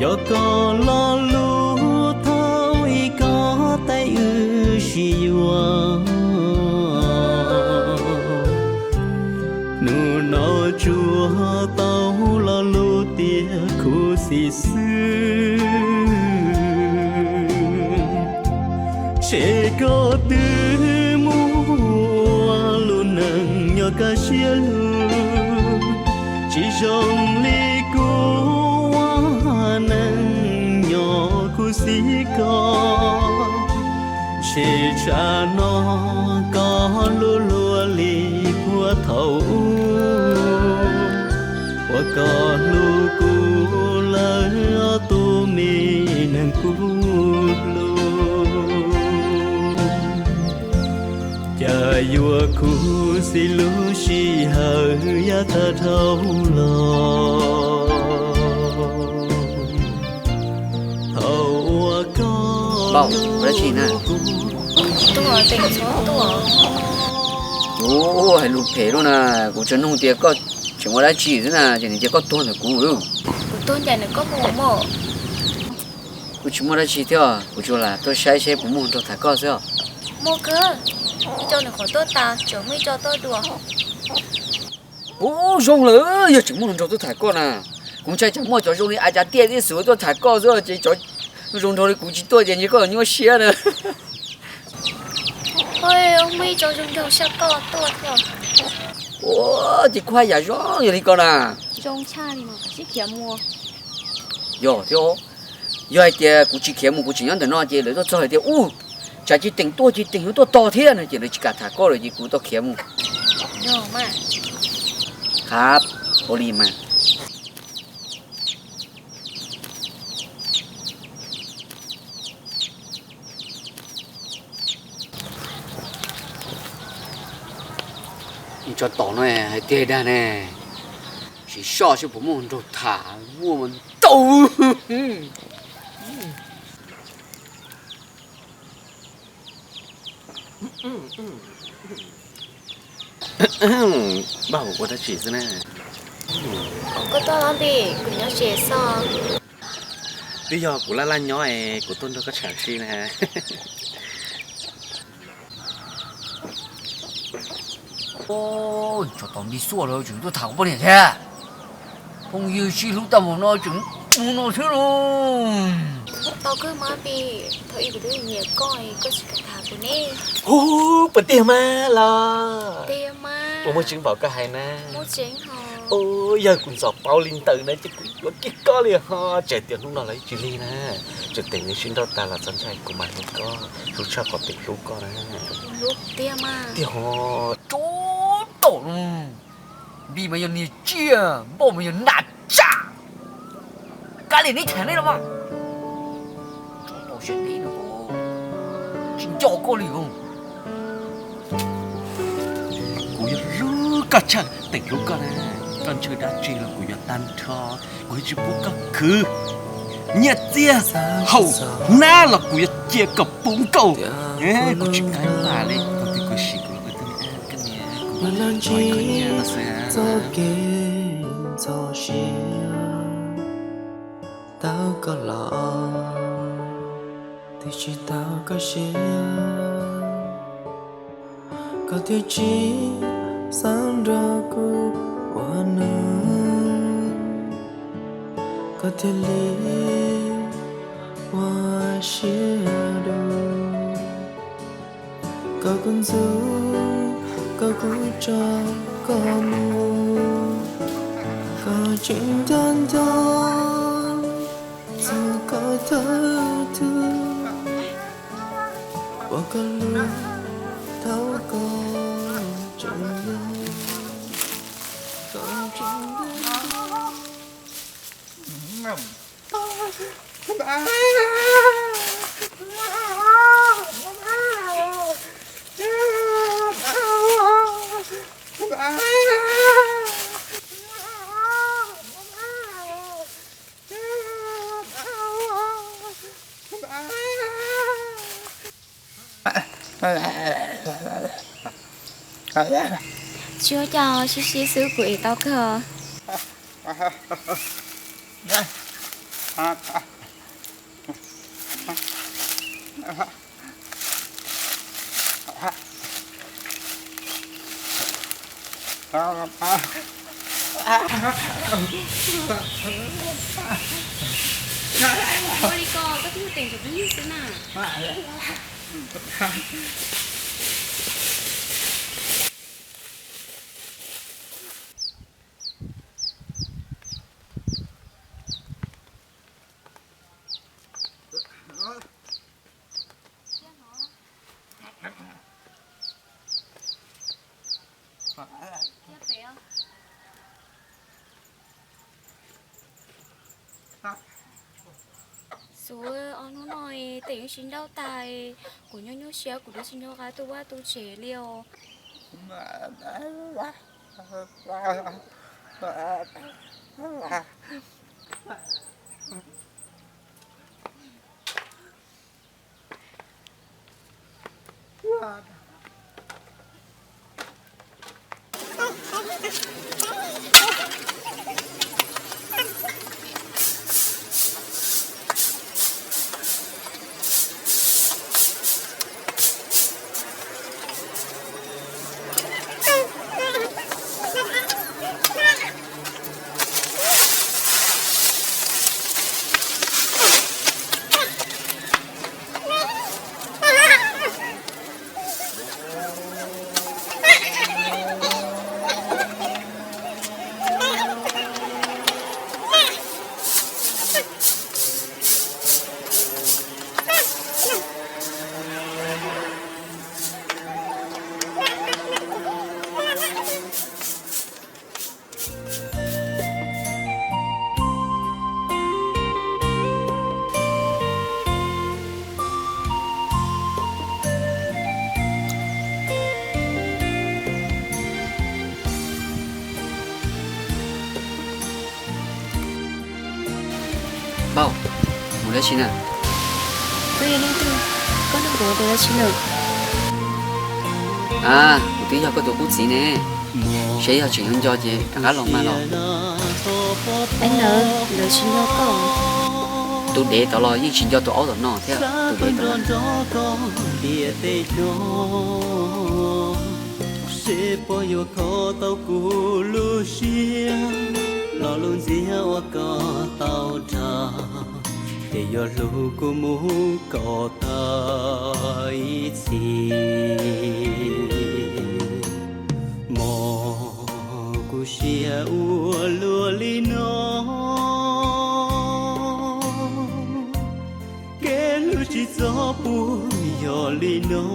Yog koj lo lus thaum ub koj teb wb sib yuav, hnub no tsuas tau lo lus tias khuv xim xwb. Ntshe koj twb muaj lub neej nyob kaj siab lug, tsis zoo li kuv ua neej nyob khuv xim koj. Ntshe tsam no koj luag luag li puag thaum ub, uas koj hlub kuv lawm ob tug me neeg kuv hlub. Cas yuav khuv xim lub sij hawm yav tag dhau los. Thaum uas koj Npauj, ua dab tsi na? Kuv hais lus phem lub na, kuv tsuas nug tias koj tseem ua dab tsi xwb na, ces nws tias koj tuag ntawm kuv lawm. Kuv tuag ncaim ntawm koj mus mog. Kuv tsis muaj dab tsi thiab, kuv tsuas lam tuaj saib seb puas muaj hluas nraug tham koj xwb os. Muaj kawg, ib co nws qhov tuaj tas, tseem muaj ib co tuaj dua. Ub, zoo lawm, yog tseem muaj hluas nraug tuaj tham koj na. Kuv ntshai tsam muaj cov zoo li a cas tiaj tib xwm tuaj tham koj xwb ces cov zoo nraug li kuv tsis tuaj ces ntshe koj nyuaj siab na. Ua, muaj ib co zoo nraug sab koj tuaj thiab. Ua, ces kuv haj yam zoo yog li ko na. Zoo tshaj li mas, sib khiav mus. Yog thiab, yog hais tias kuv tsis khiav mus kuv tseem nyob ntawm no ces lawv tuaj txog hais tias ub, tsam Ci Teem tuaj, Ci Teem yuav tuaj tos thiab no ces lawv tsis kam tham koj lawm ces kuv tau khiav mus. Yog mas. Qab, ua li mas. Ib tsob tod no hais tiag dag ne, sim soj seb puas muaj nraug tham, muaj mas ntau. Npauj, ua dab tsi xwb na? Koj tuaj los npis, kuv nyob tsev xwb. Twb yog kuv laj laj nyob es kuv tuaj nrog koj tsham sim na. Ub, tsov tom npis xuaj los tseem tuaj tham kuv poj niam thiab. Phooj ywg sib hlub tag npaum no tseem mus no xwb lauj. Tau kawg mas npis, thaum ub kuv twb nyiam koj, koj tsis kam tham kuv ne. Hu, puas tiag mas los? Tiag mas. Puas muaj tseeb npaum koj hais na? Muaj tseeb hos. Ub, yog kuv ntxov paub li ntawd na ces kuv yuav kiag koj li ho. Tseem tias hnub no los yeej tsis lig na. Tseem tias nws sib nrauj tas los txhob ntshai, kuv mas hlub koj, hlub tshaj qhov Teem hlub koj na. Hlub tiag mas. Tiag hos. Tsov tom, npis mas yog niag tsiaj, npauj mas yog nas tsam. Kav liam neb tham nej los mas. Tsov tom siab ntev no, tsis nco koj li os. Kuv yog hlub koj tshaj Teem hlub koj na. Koj ntshaw dab tsi los kuv yuav tag nrho, kuv yeej tsis pub koj khwv. Nyiaj txiag haum hnab los kuv yuav cia kom puv nkaus. Kuv tsis kav pam li, kuv twb khuv xim kuv los kuv twb ua koj niam, kuv ua koj niam no xwb. Txoj kev txoj sia tau koj los, twb tsis tau koj siab, koj thiaj tsis xav nrog kuv ua neej, koj thiaj li ua siab dua. Koj kuj ntxub, koj kuj tso koj mus, koj tseem nco nco txog koj thawj tug uas koj hlub thaum koj tseem yau, koj tseem yau. Tsis ua cas, sib sib xwb kuv ev tau kawg. Ua li ko, koj twb yog tes ntsaum peb nyuag xwb na. Xub, ob hnub no tes yeej tsis nrauj tag, kuv nyob nyuaj siab kuv twb tsis nco qab tu vaj tu tsev li os. Npauj, mus dab tsi na? Koj yog leej twg? Koj nug kuv ua dab tsi lawm? A, kuv twb yog koj tus qub txiv ne. Seb yog tseem yuav nco ces rov qab los mas los. Peb ntawd lawv tsis nco koj. Tus dev tod los yeej tsis nco tus aub tom no thiab, tus dev tod. Seb puas yuav kho tau kuv lub siab, lo lus ntxias uas koj tau nrog, ces yuav hlub kuv mus kom tag ib txhis. Mog, kuv siab ua luaj li no, kev hlub tsis txhob puag yog li no.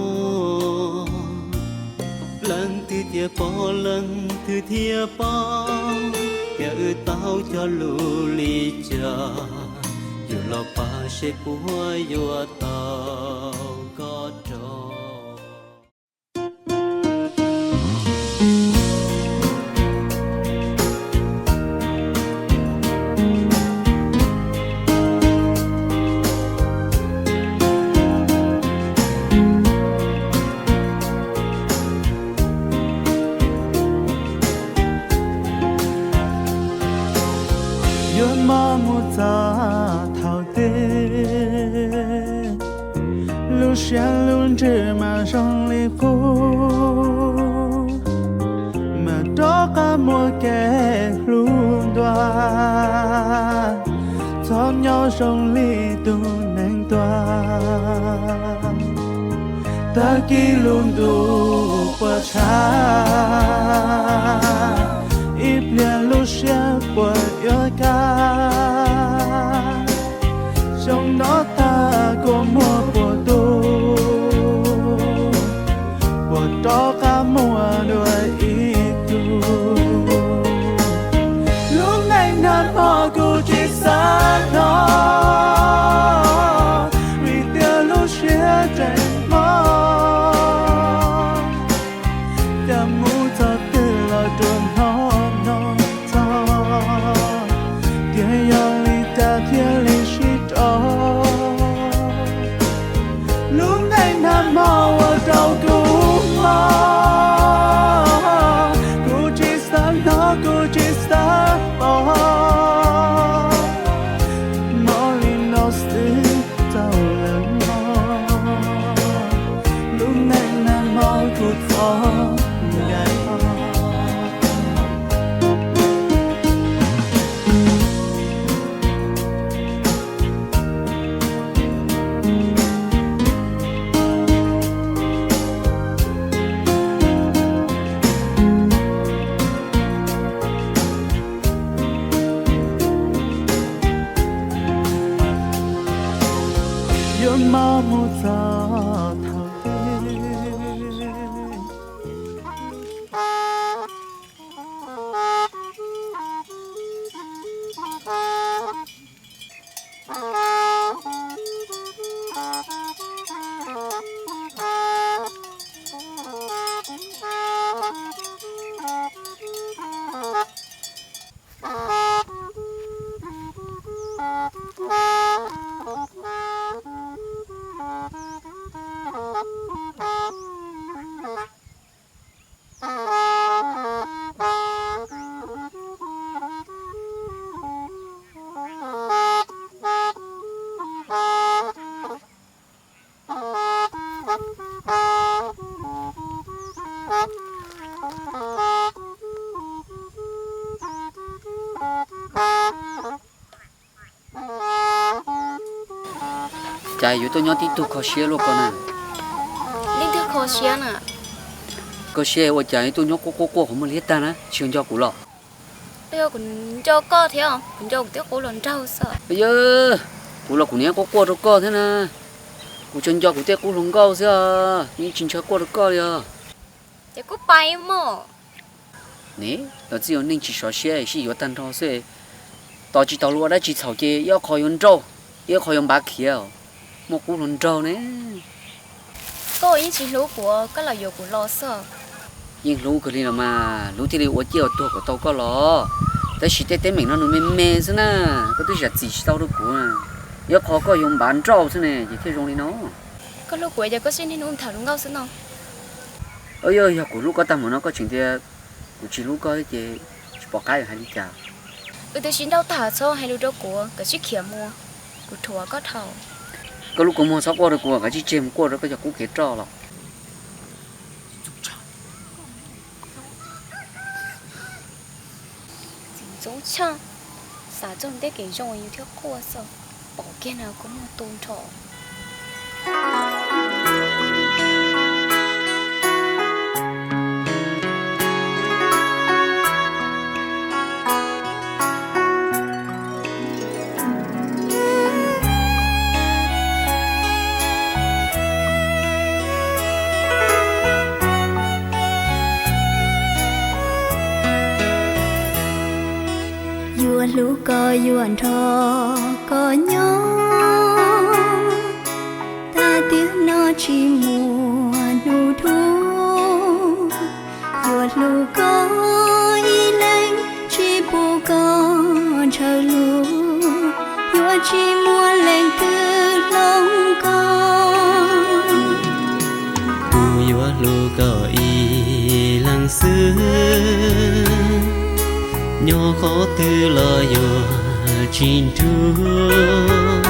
Leej twg thiaj paub, leej twg thiaj paub, tias wb tau cog lus li cas, yus los pab seb puas yuav tau koj rov Yuav mob mus txog thaum twg, lub siab lub ntsws mas zoo li qub, mas rov qab muaj kev hlub ntua, txhob nyob zoo li tus neeg tuag. Tag kis lub ntuj puas tshav, ib pliag lub siab puas yuav kaj. Xyoo no tag kua muag puas tu, puas rov qab muaj dua ib tug. Lub neej nag hmo kuv tsis xav hnov, vim tias lub siab tseem mob. Cas mus txog twg los ruam hnov no txog, xwb rau lawm mog, lub neej nag hmo kuv txom nyem os. Yuav mob mus txog thaum twg? Cas yuav tuaj nyob tib tug kho siab luaj koj na? Leej twg kho siab na? Koj siab ua cas yuav tuaj nyob quaj quaj quaj qhov muag liab tag na, tsis nco kuv los? Yog kuv nco koj thiab, kuv nco kuv tej qub hluas nraug xwb. Yog, kuv los kuv niaj quaj quaj rau koj thiab na. Kuv tsuas nco kuv tej qub hluas nkauj xwb os, yeej tsis ntshaw quaj rau koj li os. Ces kuj pais mog. Ne, los txij yog neeg tsis sov siab sib yuav tag nrho xwb. Tos tsis tau luag ua dab tsi txhaum ces ib qho yuav nrauj, ib qho yuav npav khiav, muaj qub hluas nraug ne. Koj yeej tsis hlub kuv, koj los yuav kuv los xwb. Yeej hlub kawg li los mas, hlub thiaj li ua ciaj ua tuag kom tau koj los. Tab sis tej teeb meem no nws me me xwb na, koj twb zam txim tsis tau rau kuv. Ib qho koj yuav npav nrauj xwb ne, ces thiaj zoo li no. Koj hlub kuv ces koj sib niaj hnub tham hluas nkauj xwb no. Yog, yog kuv hlub koj tag mus no koj tseem tias kuv tsis hlub koj thiab ces tsis pom qab yuav hais li cas. Wb twb sib nrauj tag, txhob hais lus rau kuv, koj sib khiav mus, kuv thuam koj dhau. Koj lub kua muag txhob quaj rau kuv, koj tsij tseg mus quaj rau koj cov qub kev roj los. Txiv ntxub tshaj, xav txog tej kev zoo yus thiaj quaj xwb, pom kiag na kua muag tu nrho. Yuav hlub koj yuav nrog koj nyob, tag tiam no tsis muaj hnub dhau. Yuav hlub koj ib leeg, tsis pub koj ntshaw lus, yuav tsis muaj leej twg hloov koj. Kuv yuav hlub koj ib leeg xwb, nyob qhov twg los yuav tsis nrug.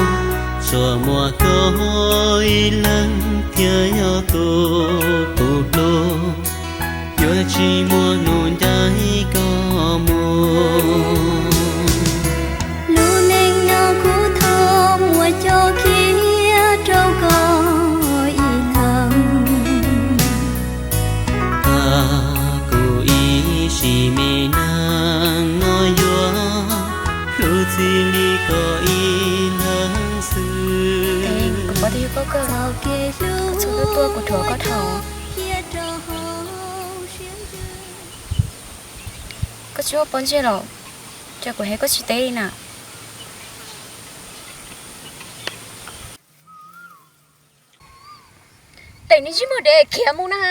Tsuas muaj koj ib leeg thiaj yog tus kuv hlub, yuav tsis muaj hnub ncaim koj mus. Lub neej no kuv thov muaj cov khiav rau koj ib leeg. Tag kuv ib sim me neej no yuav hlub txij li koj ib leeg xwb. Kuv paub tias yog koj kawg, koj txhob tuaj, kuv thuam koj dhau. Koj tsis muaj pob ntseg los? Cas kuv hais koj tsis teb li na? Tes nws ntsej muag dev khiav mus na.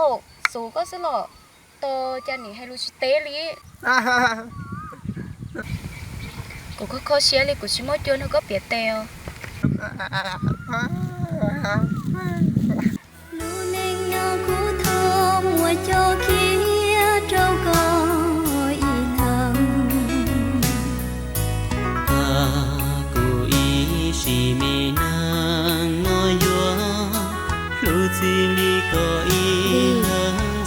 Au, xub koj xwb los? Tos cas nim hais lus tsis teb li. Kuv kho kho siab li, kuv tsis muaj cua nrog koj piav tes os. Lub neej no kuv thov muaj cov khiav rau koj ib leeg. Tag kuv ib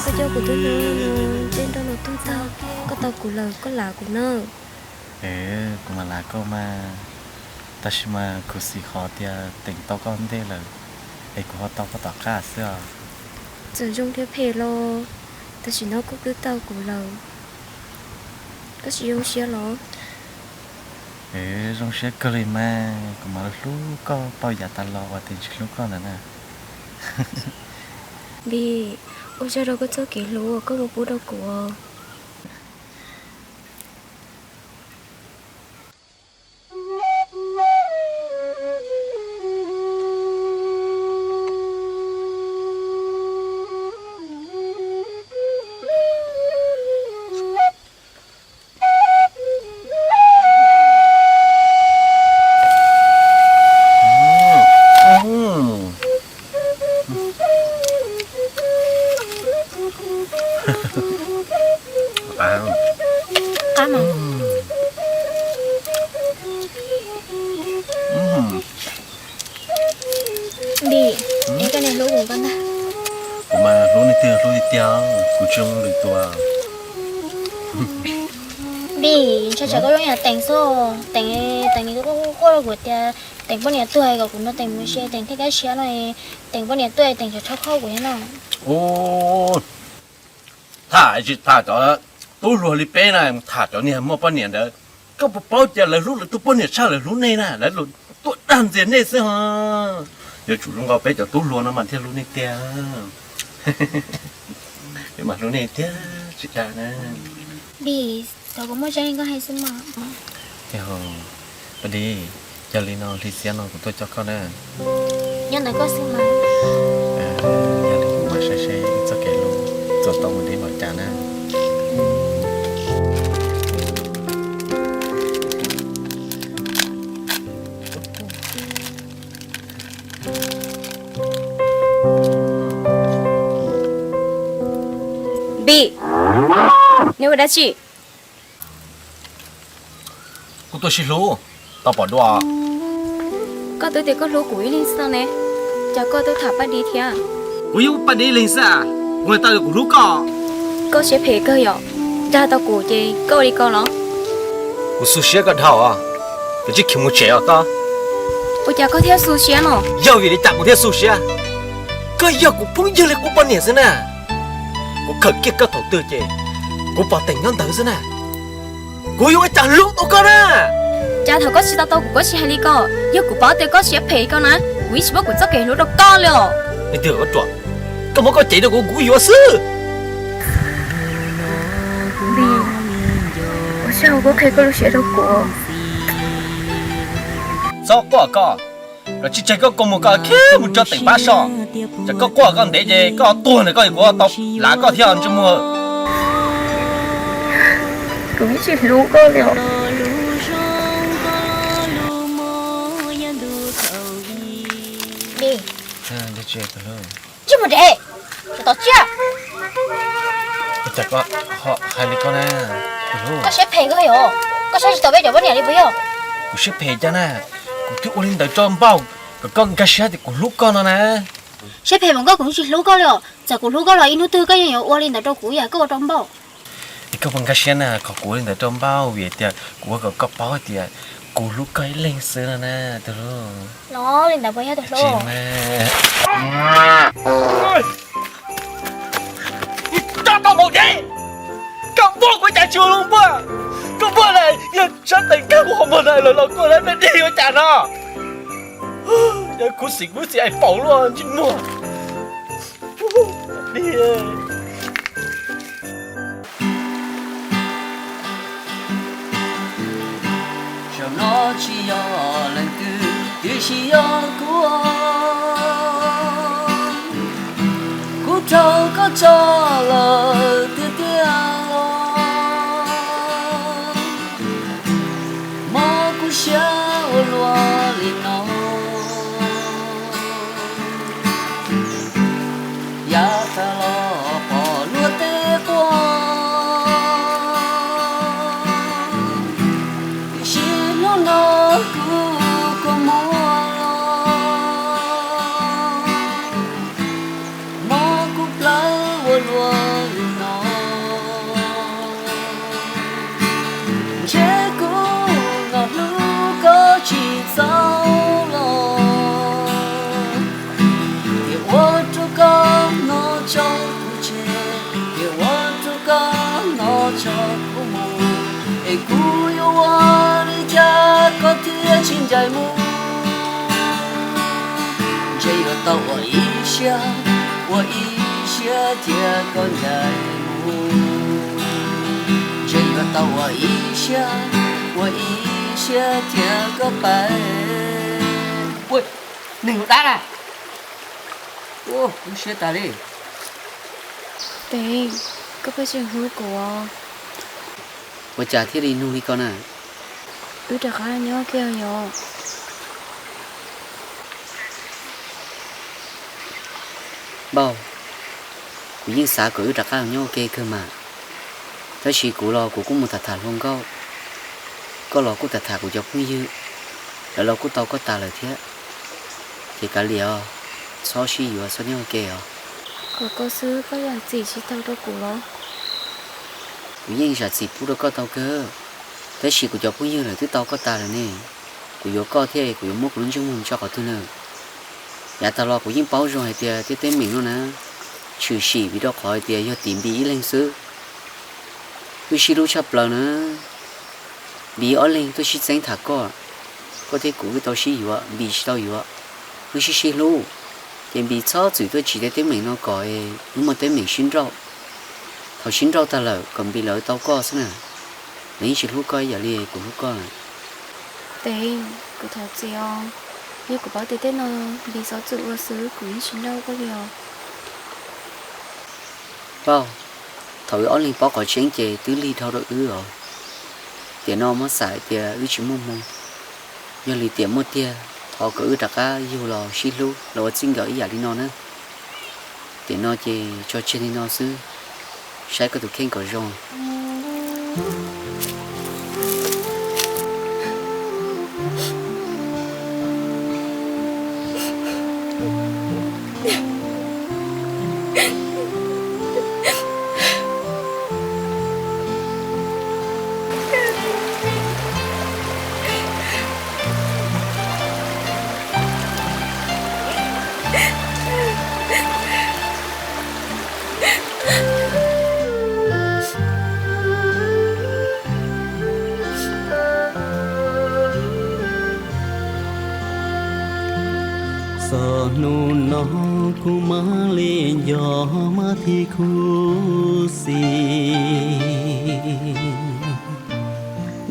Koj coj kuv tuaj nyob no, ntsej nroj no tuag tag, koj tau kuv lawm koj lav kuv na. Kuv mam lav koj mas, tab sis mas khuv xim qhov tias teem tau koj ntej lawm, es kuv ho tau koj tom qab xwb os. Txawm zoo thiab phem los tam sim no koj twb tau kuv lawm, koj tsis zoo siab los? Zoo siab kawg li mas, kuv mam hlub koj pauj yam tas los uas tias tsis hlub koj ntawd na. Npis, ua tsaug rau koj txoj kev hlub uas koj muab pub rau kuv. Qab mas. Npis, es koj niag hlub kuv koj ntag. Kuv mas hlub nej tiag hlub tiag tiag, kuv tsis zoo lwm tus. Npis, ntshai tsam koj zoo yam Teem xwb. Teem, Teem nws quaj quaj rau kuv tias Teem poj niam tuag kom kuv nrog Teem mus ze Teem thiaj kaj siab no. Teem poj niam tuag Teem tseem rho kho kuv thiab no. Ua, tham tsis tham cov tub hluas li peb na, tham cov niag muaj poj niam ntawd. Koj puas paub tias lawv hlub lawv tus poj niam tshaj lawv hlub nej na, lawv tuaj dag ntxias nej xwb ho. Yuav tsum zoo nkaus peb cov tub hluas no mas thiaj hlub nej tiag. Peb mas hlub nej tiag tsis dag na. Npis, thaum kuv muaj tseeb li koj hais xwb mas. Paj Dib, yog li no hli xiab no kuv tuaj coj koj na. Nyob ntawm koj xwb mas. Yog li kuv mam saib seb wb txoj kev hlub txuas tau mus deb npaum cas na. Npis, neb ua dab tsi? Kuv tuaj sib hlub, tau pom dua. Koj twb tias koj hlub kuv ib leeg xwb ne, cas koj tuaj tham Paj Dib thiab? Kuv yeej hlub Paj Dib ib leeg xwb, kuv hais tau tias kuv hlub koj. Koj siab phem kawg yom, dag tau kuv ces koj ua li ko los? Kuv xu siab koj dhau os, kuv tsis khiav mus tsev os koj. Ua cas koj thiaj xu siab no? Yog vim li cas kuv thiaj xu siab? Koj yog kuv phooj ywg li kuv poj niam xwb na. Kuv khawm kiag koj thaum twg ces kuv pom Teem nyob ntawd xwb na. Kuv yuav ua cas hlub tau koj na? Cas thaum koj tsis tau tau kuv koj tsis hais li ko? Yog kuv paub tias koj siab phem li ko na, kuv yeej tsis muab kuv txoj kev hlub rau koj li os. Leej twg kom koj ruam? Koj muab koj cev rau kuv, kuv yuav xwb. Npis, ua tsaug koj qhia koj lub siab rau kuv. Txhob quaj koj, koj tsis tseg koj kua muag koj khiav mus tso Teem pab so. Ces koj quaj koj ntev ces koj tuag ntawm koj, kuv tau lav koj thiab ntsej muag. Kuv yeej tsis hlub koj li os. Npis, tsis mus tsev, tos tsiab. Ua cas koj ho hais li ko na? Koj siab phem kawg yom, koj saib tsis taus peb cov poj niam li puas yog? Kuv siab phem cas na, kuv twb ua li ntawd rau Npauj kom koj nkag siab tias kuv hlub koj no na. Siab phem mas koj, kuv tsis hlub koj li os. Txawm kuv hlub koj los ib hnub twg koj yeej yuav ua li ntawd rau kuv yam koj ua rau Npauj. Es koj puas nkag siab na, qhov kuv ua li ntawd rau Npauj vim tias kuv ua kom koj paub tias kuv hlub koj ib leeg xwb no na, tus hlub. Los li ntawd puas yog tus hlub? Tsis mas. Tso tau npaum ces, koj npuaj kuv cas tsis ua lub npuaj. Koj npuaj na, yog sab tes kag kuv qhov muag na lawm los koj lawv me dig ua cas no. Yog khuv xim kuv txiv ais paum luaj ntsej muag. Zaum no tsis yog leej twg tiam sis yog kuv. Kuv raug koj tso lawm tiag tiag los, mob kuv siab ua luaj li no. Yav tas los pom luag tej quaj, tiam sis hnub no kuv kua muag Txaus los, tias ua rau koj hnov tso kuv tseg, tias ua rau koj hnov tso kuv mus, es kuv yuav ua li cas koj thiaj tsis ncaim mus? Ntshe yuav tau ua ib siab, ua ib siab thiab koj ncaim mus. Ntshe yuav tau ua ib siab, ua ib siab thiab koj pais. Ua, neeg dab na. Ua, lub siab tas li. Tes, koj pheej tsis hlub kuv os. Ua cas thiaj li nug li ko na? Wb rov qab nyob ua ke yom? Npauj, kuv yeej xav kom wb rov qab nyob ua ke kawg mas. Tab sis kuv los kuv kuj mus tham tham hluas nkauj, koj los kuj tham tham kuv cov phooj ywg, lawv los kuj tau koj tas lawm thiab. Ces kav liam os, txhob sib yuav txhob nyob ua ke os. Kom koj xwb koj zam txim tsis tau rau kuv los? Kuv yeej zam txim pub rau koj tau kawg, tab sis kuv cov phooj ywg lawv twb tau koj tas lawm ne. Kuv yuav koj thiab kuv yuav muab kuv lub ntsej muag tso qhov twg na? Yav tas los kuv yeej paub zoo hais tias tej teeb meem no na, tshwm sim vim rau qhov hais tias yog tim Npis ib leeg xwb. Wb sib hlub tshaj plaws na, Npis ob leeg tuaj sib txeeb tham koj, koj thiab kuv wb tau sib yuav, Npis tsis tau yuav. Wb sib sib hlub, ces Npis txhob txwm tuaj tsim tej teeb meem no kom wb muaj teeb meem sib nrauj. Thaum sib nrauj tag lawm kom Npis lawv tau koj xwb na. Lawv yeej tsis hlub koj ib yam li kuv hlub koj lawm. Tes, kuv thov txim os. Yog kuv paub tias tej no Npis txhob txwm ua xwb kuv yeej tsis nrauj koj li os. Npauj, thaum wb ob leeg paub qhov tseeb ces twb lig dhau rau wb os. Tiam no muab xav hais tias wb tsis muaj hmoo. Yog li tiam muaj tiag thov kom wb rov qab yug los sib hlub los ua txij nkawm ib yam li no na. Tiam no ces tso tseg li no xwb, saib koj tus kheej kom zoo. Txog hnub no kuv mam li nco mas thiaj khuv xim,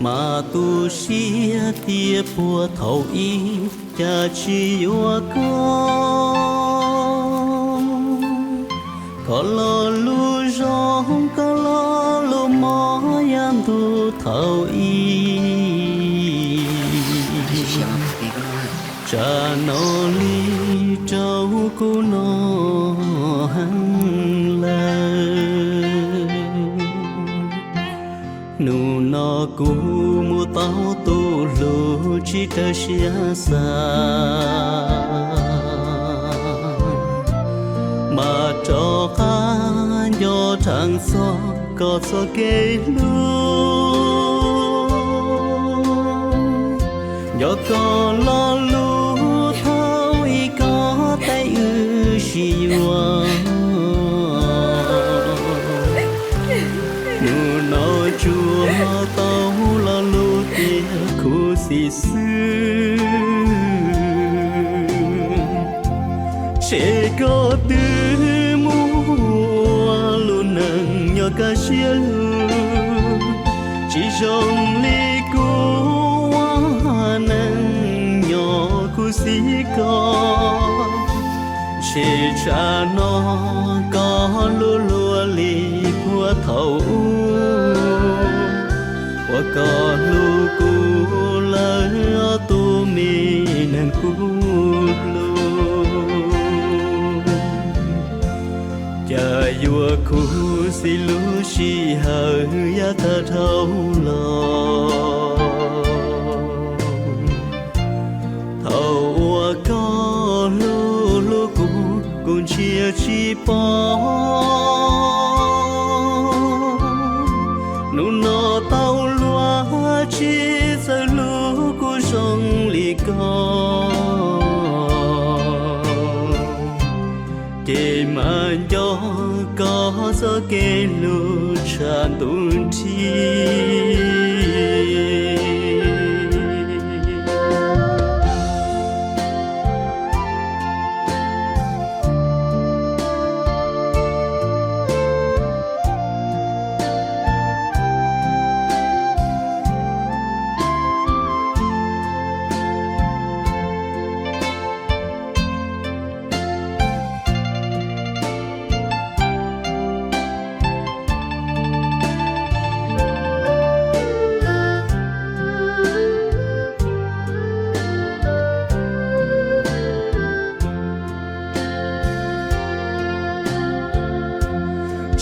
mas tu siab tias puag thaum ub cas tsis yuav koj. Koj lo lus zoo, koj lo lus mob yav ntuj thaum ub, tsam no li rau kuv no heev lawm. Hnub no kuv mus tau tus hlub tsis raws siab xav, mas rov qab nco rheev txog koj txoj kev hlub. Nco koj lo lus thaum ub koj teb wb sib yuav. Hnub no tsuas tau lo lus tias khuv xim xwb. Ces koj twb muaj lub neej nyob kaj siab lug, tsis zoo li kuv ua neej nyob khuv xim koj. Ces tsam no koj hlub luaj li puag thaum ub, uas koj hlub kuv lawm ob tug me neeg kuv hlub. Cas yuav khuv xim lub sij hawm yav tag dhau los. Thaum uas koj hlub hlub kuv, kuv ntsia tsis pom. Hnub no tau luag tsis txawj hlub kuv zoo li koj, ces mas nco koj txoj kev hlub tshaj ntuj nrig.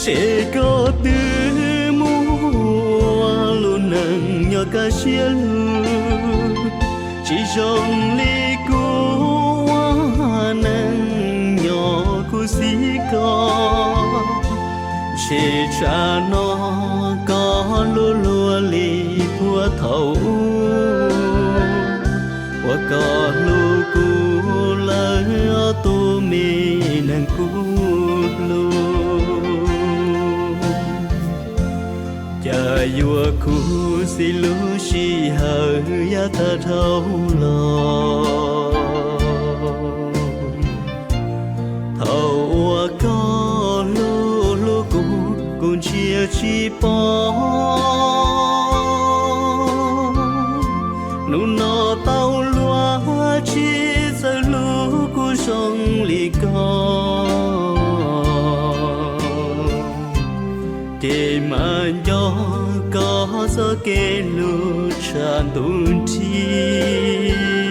Ntshe koj twb muaj lub neej nyob kaj siab lug, tsis zoo li kuv ua neej nyob khuv xim koj. Ntshe tsam no koj luag luag li puag thaum ub, uas koj hlub kuv lawm ob tug me neeg kuv hlub. Cas yuav khuv xim lub sij hawm yav tag dhau los. Thaum uas koj hlub hlub kuv, kuv ntsia tsis pom. Hnub no tau luag tsis txawj hlub kuv zoo li koj, ces mas nco koj txoj kev hlub tshaj ntuj nrig.